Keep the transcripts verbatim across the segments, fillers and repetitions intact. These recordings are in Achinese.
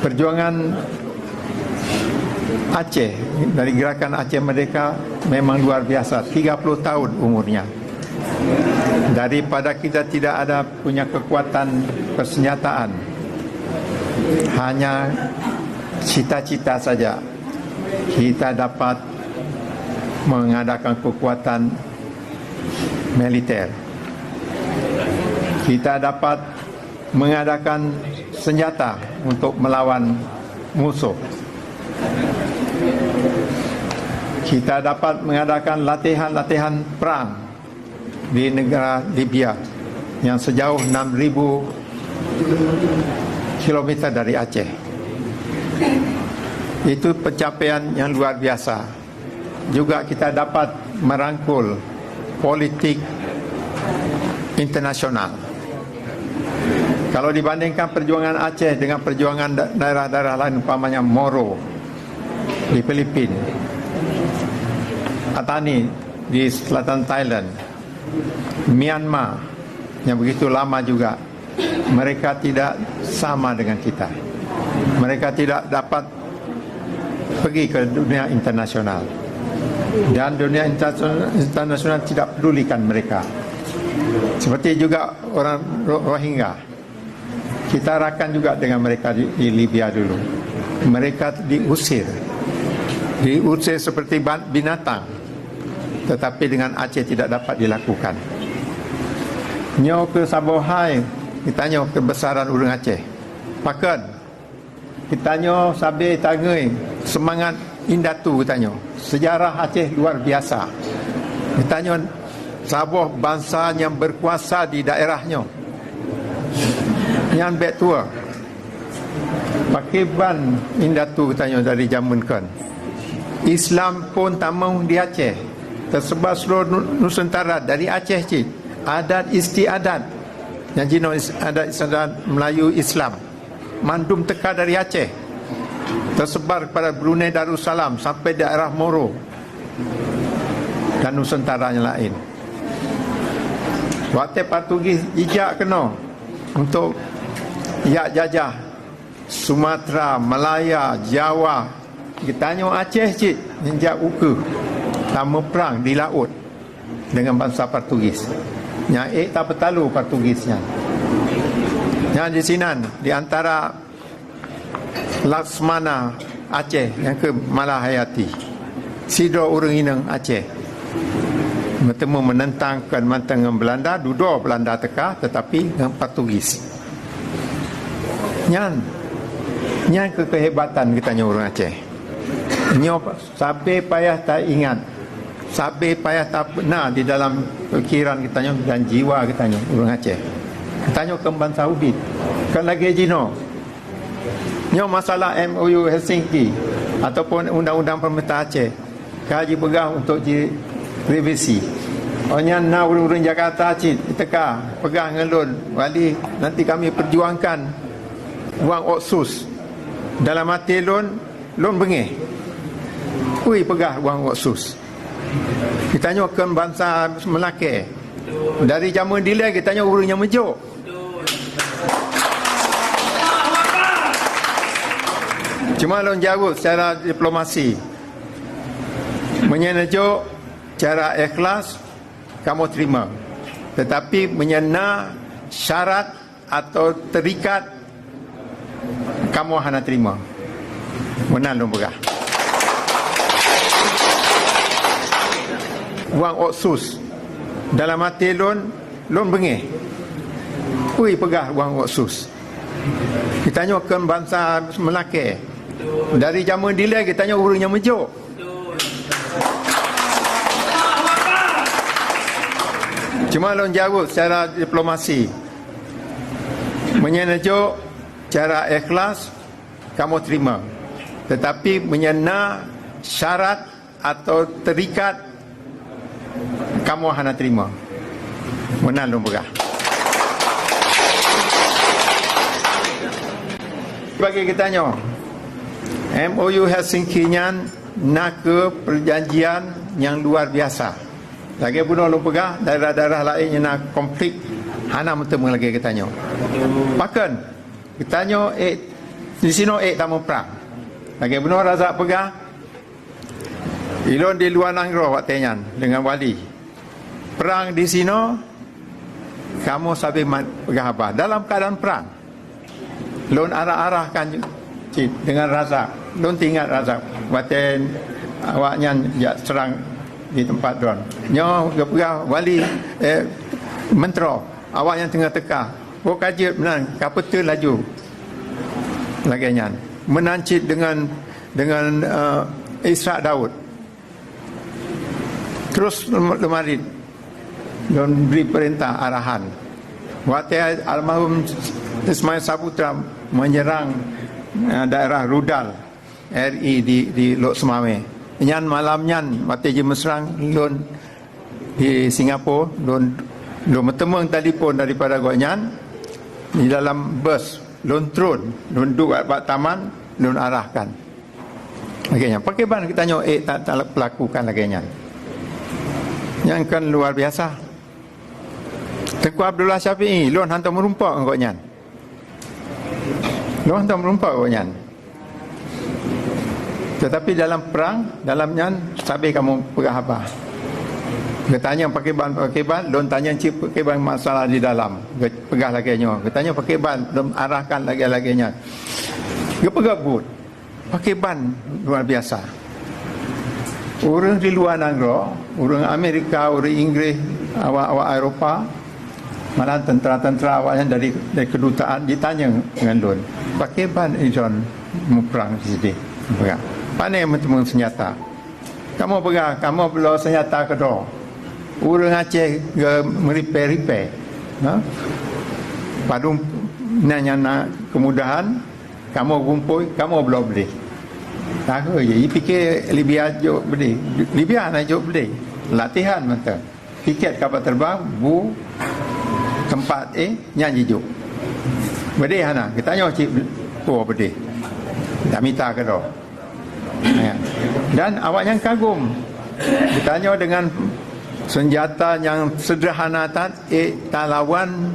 Perjuangan Aceh dari Gerakan Aceh Merdeka memang luar biasa, tiga puluh tahun umurnya. Daripada kita tidak ada punya kekuatan persenjataan, hanya cita-cita saja, kita dapat mengadakan kekuatan militer. Kita dapat mengadakan senjata untuk melawan musuh. Kita dapat mengadakan latihan-latihan perang di negara Libya yang sejauh enam ribu kilometer dari Aceh. Itu pencapaian yang luar biasa. Juga kita dapat merangkul politik internasional. Kalau dibandingkan perjuangan Aceh dengan perjuangan da-, daerah-daerah lain, umpamanya Moro di Filipin, Atani di selatan Thailand, Myanmar yang begitu lama juga, mereka tidak sama dengan kita. Mereka tidak dapat pergi ke dunia internasional. Dan dunia internasional, internasional tidak pedulikan mereka. Seperti juga orang Ro-, Rohingya. Kita rakan juga dengan mereka di, di Libya dulu. Mereka diusir. Diusir seperti ba-, binatang. Tetapi dengan Aceh tidak dapat dilakukan. Nyoe keuh saboh hai, geutanyoe keubesaran ureuëng Aceh. Pakon? Geutanyoe sabe tangui seumangat indatu geutanyoe. Seujarah Aceh luar biasa. Geutanyoe saboh bansa nyang beukuasa di daerah nyoe. Nyan bék tuwoe. Pakriban indatu geutanyoe dari jamén kon. Islam phon tamong di Aceh. Teuseubah seuluruh nu-, Nusantara dari Aceh cit. Adat istiadat. Nyang jinoe is-, adat istiadat Melayu Islam. Mandum teuka dari Aceh. Teuseubah kepada Brunei Darussalam sampai daerah Moro dan Nusantara nyang laén. Watée Portugis jijak keunoe untuk jak jajah Sumatera, Malaya, Jawa, geutanyoe Aceh cit nyang jak ukeue tameuprang di laôt deungon bansa Portugis. Nyang ék tapeutalo Portugis nyan. Nyan di sinan, di antara Laksmana Aceh nyang keu Malahayati. Sidroe ureuëng inong Aceh. Meuteumé meunentang kon mantong ngon Beulanda, dudoe Beulanda teuka, teutapi ngon Portugis. Nyan, nyan keuh keuhebatan geutanyoe ureuëng Aceh. Nyoe sabe payah taingat, sabe payah tapeuna di dalam pikiran geutanyoe dan jiwa geutanyoe ureuëng Aceh. Geutanyoe kon bansa ubit, kon lagée jinoe. Nyoe masalah M O U Helsinki ataupun Undang-Undang Pemerintah Aceh ka jipeugah untuk jirevisi. Óh nyan na ureuëng-ureuëng Jakarta cit teuka peugah ngon lôn, "Wali, nanti kami perjuangkan uang otsus." Dalam até lôn, lôn beungéh. Peue peugah uang otsus? Geutanyoe kon bansa meulakée. Dari jamén dilée geutanyoe ureuëng nyang meujok. Cuma lôn jaweueb secara diplomasi. Meunyoe neujok cara ikhlas, kamoe terima. Tetapi meunyoe na syarat atau terikat, kamoe hana terima. Meunan lôn peugah. Uang otsus. Dalam até lôn, lôn beungéh. Peue peugah uang otsus? Geutanyoe kon bansa meulakée. Dari jamén dilée geutanyoe ureuëng nyang meujok. Cuma lôn jaweueb secara diplomasi. Meunyoe neujok cara ikhlas, kamoe terima. Tetapi meunyoe na syarat atau terikat, kamoe hana terima. Meunan lôn peugah. Bagi geutanyoe, M O U Helsinki nyan na keuh perjanjian nyang luar biasa. Lagée bunoe lôn peugah, daerah-daerah laén nyang na konflik hana meuteumé lagée geutanyoe. Pakon? Geutanyoe ék Di sinoe ék tamuprang. Lagée bunoe Razak peugah, ilôn di luwa nanggroe watée nyan deungon wali. Prang di sinoe, kamoe sabe mat peugah haba dalam keuadaan prang. Lôn arah-arahkan cit deungon Razak. Lôn teuingat Razak watée awaknyan jak seurang di teumpat droen. Nyoe geupeugah wali, eh, meuntroe, awaknyan teungoh teuka. Boh ka jeuet meunan, ka peuteun laju. Lagée nyan. Meunan cit deungon, deungon, eh, Ishak Daud. Terus leumarit lôn bri peurintah arahan. Watée almarhum Ismail Saputra menyerang, eh, daerah Rudal R I di, di Lhokseumawe. Nyan malam nyan watée jimeuseurang lôn di Singapura, lôn, lôn meuteumeung telepon daripada gobnyan di dalam bus, lôn tron, lôn duek bak taman, lôn arahkan. Lagée nyan, pakriban geutanyoe ék ta-, ta-, pelakukan lagée nyan? Nyan kan luar biasa. Teungku Abdullah Syafi'i, lôn hantom meurumpok ngon gobnyan. Lôn hantom meurumpok ngon gobnyan. Tetapi dalam perang, dalam nyan sabe kamoe peugah haba. Geutanyoe pakriban, pakriban, lôn tanyoe cit pakriban masalah di dalam. Geu-, peugah lagée nyoe. Geutanyoe pakriban, lôn arahkan lagée-lagée nyan. Geupeugah buet. Pakriban luar biasa. Ureuëng di luwa nanggroe, ureuëng Amerika, ureuëng Inggris, awak-awak Eropa, malah tentera-tentera awaknyan dari, dari kedutaan jitanyong ngon lôn, "Pakriban ilôn muprang sideh?" Peugah, "Pane meuteumé seunjata?" Kamoe peugah, "Kamoe bloe seunjata keudroe." Ureuëng Aceh geumeuripée-ripée. Ha? Padum na nyang na keumudahan, kamoe gumpôi, kamoe bloe beudeh. Takheun jih, jipike Libya jok beudeh. Libya hana jok beudeh. Latihan mantong. Tiket kapal terbang, bu, teumpat, eh, nyan jijok. Beudeh hana, geutanyoe cit tuwoe beudeh. Tamita keudroe. Ya. Dan awaknyan kagum. Geutanyoe deungon seunjata nyang seudeurhana that, ék talawan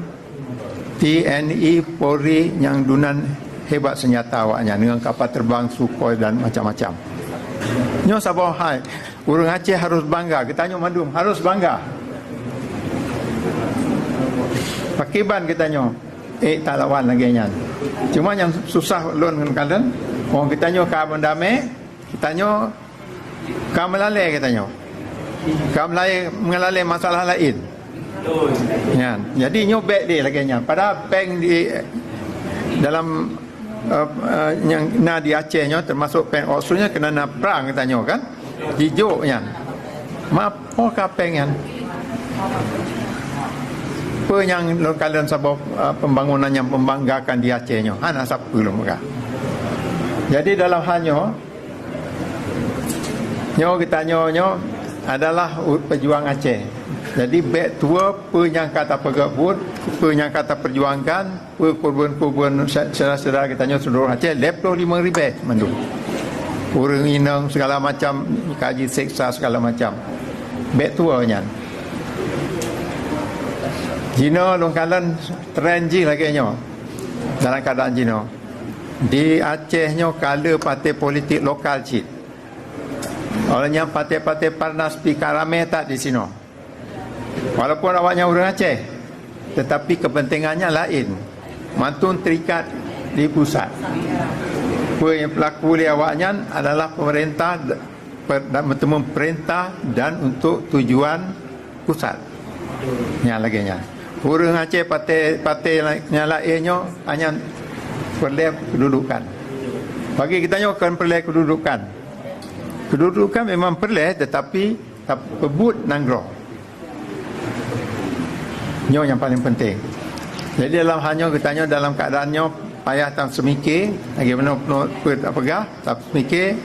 T N I Polri nyang dunan hebat seunjata awaknyan deungon kapal terbang Sukhoi dan macam-macam. Nyoe saboh hai, ureuëng Aceh harus bangga, geutanyoe mandum harus bangga. Pakriban geutanyoe ék talawan lagée nyan. Cuma nyang susah lôn ngon kalon, oh, geutanyoe ka meudamé, geutanyoe ka meulalé geutanyoe. Ka meulalé, meulalé masalah laén. Nyan. Jadi nyoe bék deh lagée nyan. Padahal péng di dalam, eh, eh, nyang na di Aceh nyoe, teumasok péng Australia nyoe, keunan na prang geutanyoe kan. Jijok nyan. Mapo ka péng nyan? Peue nyang lôn kalon saboh, eh, pembangunan nyang membanggakan di Aceh nyoe? Hana sapeue lôn peugah. Jadi dalam hal nyoe, nyoe geutanyoe nyoe adalah u-, pejuang Aceh. Jadi bék tuwoe peue nyang ka tapeugét buet, peue nyang ka tapeujuangkan, peue keureubeuen-keureubeuen sa-, syedara-syedara geutanyoe seuluruh Aceh, lhée ploh limong ribée mandum. Ureuëng inong segala macam ka jiseksa segala macam. Bék tuwoe nyan. Jinoe lôn kalon tren jih lagée nyoe. Dalam keuadaan jinoe. Di Aceh nyoe ka le partai politik lokal cit. Óh lheueh nyan partai-partai panas pih ka ramé that di sinoe. Walaupun awaknyan ureuëng Aceh, tetapi kepentingannya laén. Mantong terikat di pusat. Peue nyang pelaku lé awaknyan adalah pemerintah d-, per-, dan bertemu perintah dan untuk tujuan pusat. Nyang lagée nyan. Ureuëng Aceh partai, partai la-, nyang laén nyoe hanya peureulée kedudukan. Bagi geutanyoe kon peureulée kedudukan. Kedudukan memang peureulée, tetapi tap-, peubuet nanggroe. Nyoe nyang paling penting. Jadi dalam hal nyoe geutanyoe dalam keuadaan nyoe payah tam seumike, lagée meunoe peue tapeugah, tam seumike.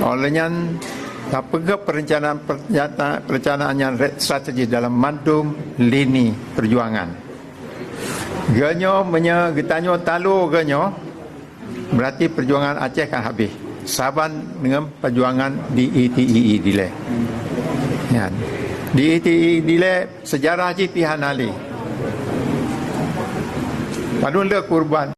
Óh lheueh nyan tapeugét perencanaan, perencana-, perencanaan nyang re-, strategis dalam mandum lini perjuangan. Geutanyoe meunyoe geutanyoe talo geutanyoe, berarti perjuangan Aceh kan habéh. Saban dengan perjuangan di I T I I dilée. Nyan. Di I T I I dilée sejarah jih pih hana lé. Padum le kurban.